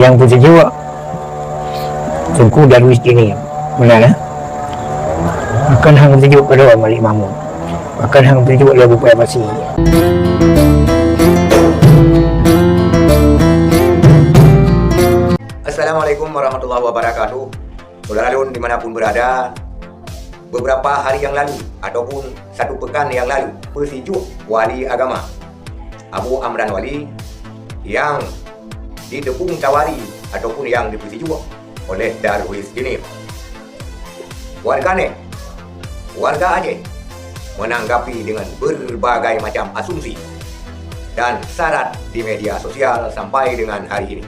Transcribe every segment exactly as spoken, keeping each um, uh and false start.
Nyang peusijuek Teungku Darwis Jeunieb, meunan, eh? Pakon hana peusijuek keudroe Malik Mahmud? Pakon hana peusijuek lé Abu Paya Pasi? Assalamualaikum warahmatullahi wabarakatuh. Saudara lôn di mana pun berada, beberapa hari yang lalu ataupun satu pekan yang lalu, peusijuek Wali Agama Abu Amran Wali yang ditepung tawari ataupun yang dipeusijuek oleh Darwis Jeunieb. Warganet, warga Aceh menanggapi dengan berbagai macam asumsi dan syarat di media sosial sampai dengan hari ini.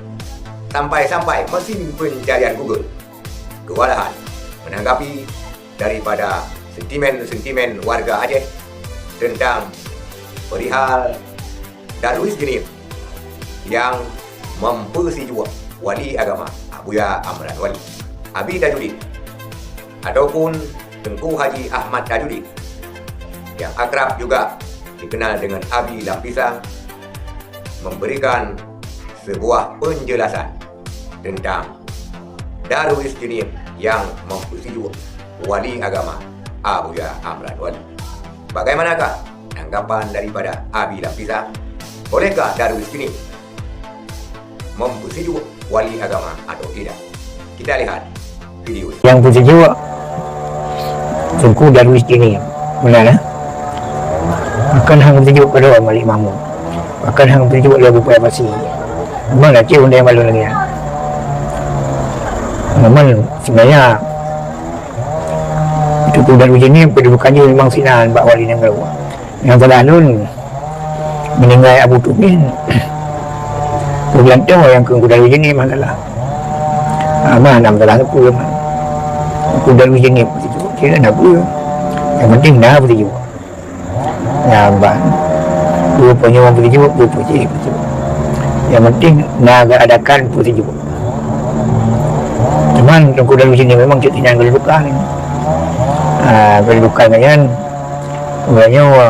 Sampai-sampai mesin pencarian Google kewalahan menanggapi daripada sentimen-sentimen warga Aceh tentang perihal Darwis Jeunieb yang mempeusijuek Wali Agama Abuya Amran Wali, Abi Tajudin, ataupun Teungku Haji Ahmad Tajudin, yang akrab juga dikenal dengan Abi Lam Pisang, memberikan sebuah penjelasan tentang Darwis Jeunieb yang mempeusijuek Wali Agama Abuya Amran Wali. Bagaimanakah tanggapan daripada Abi Lam Pisang? Bolehkah Darwis Jeunieb mempeusijuek Wali Agama atau tidak? Kita lihat video. Nyang peusijuek Teungku Darwis Jeunieb, meunan, eh? Pakon hana peusijuek keudroe Malik Mahmud? Pakon hana peusijuek lé Abu Paya Pasi? Memang Aceh undang malu lagèe nyan. Memang sebenarnya Teungku Darwis Jeunieb kedudukan jih memang sinan bak wali nanggroe. Nyang salah lôn, meuninggai Abu Tumin, peue geulantoe nyang keu Teungku Darwis Jeunieb hana salah. Ah, meunan salah sapeue meunan. Teungku Darwis Jeunieb peusijuek, kira na peue. Nyang penting na peusijuek. Nyan ban. Peue nyoe peusijuek, peue jih peusijuek. Nyang penting na geuadakan peusijuek. Cuman Teungku Darwis Jeunieb memang cit nyan kedudukan. Ah, kedudukan nyan, uroe nyoe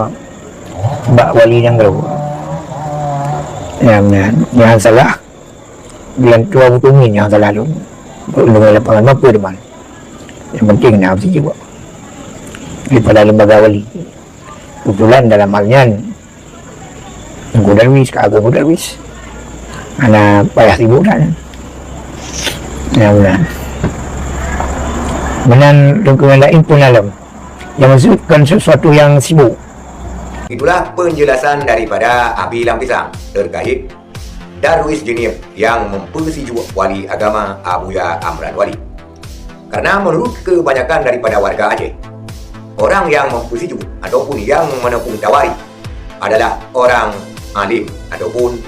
bak wali nanggroe. Nyan, nyan, nyang salah geulantoe Abu Tumin nyang salah lôn. Deungon lapangan mape teuma. Nyang penting na peusijuek daripada lembaga wali. Keubeutulan dalam hal nyan, Teungku Darwis, ka Teungku Darwis. Hana payah sibuk that. Nyan meunan. Meunan lingkungan laén pun na lom. Nyang maksud kon sesuatu nyang sibuk. Itulah penjelasan daripada Abi Lam Pisang terkait Darwis Jeunieb yang mempeusijuek Wali Agama Abuya Amran Wali. Karena menurut kebanyakan daripada warga Aceh, orang yang mempeusijuek ataupun yang menepung tawari adalah orang alim ataupun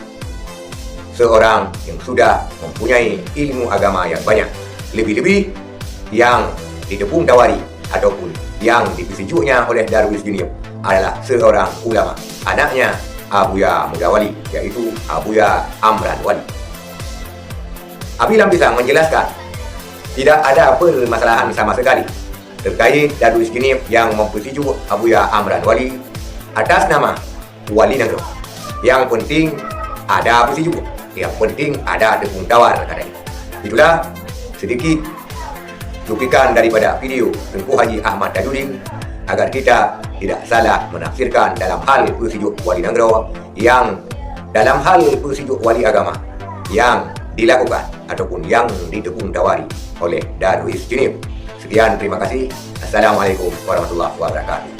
seorang yang sudah mempunyai ilmu agama yang banyak. Lebih-lebih yang ditepung tawari ataupun yang dipeusijueknya oleh Darwis Jeunieb adalah seorang ulama, anaknya Abuya Muda Wali, yaitu Abuya Amran Wali. Abi Lam Pisang menjelaskan, tidak ada permasalahan sama sekali terkait Darwis Jeunieb yang mempeusijuek Abuya Amran Wali atas nama wali nanggroe. Yang penting ada peusijuek, yang penting ada tepung tawar, katanya. Itulah sedikit cuplikan daripada video Teungku Haji Ahmad Tajudin agar kita tidak salah menafsirkan dalam hal peusijuek wali nanggroe yang dalam hal peusijuek wali agama yang dilakukan ataupun yang ditepung tawari oleh Darwis Jeunieb. Sekian, terima kasih. Assalamualaikum warahmatullahi wabarakatuh.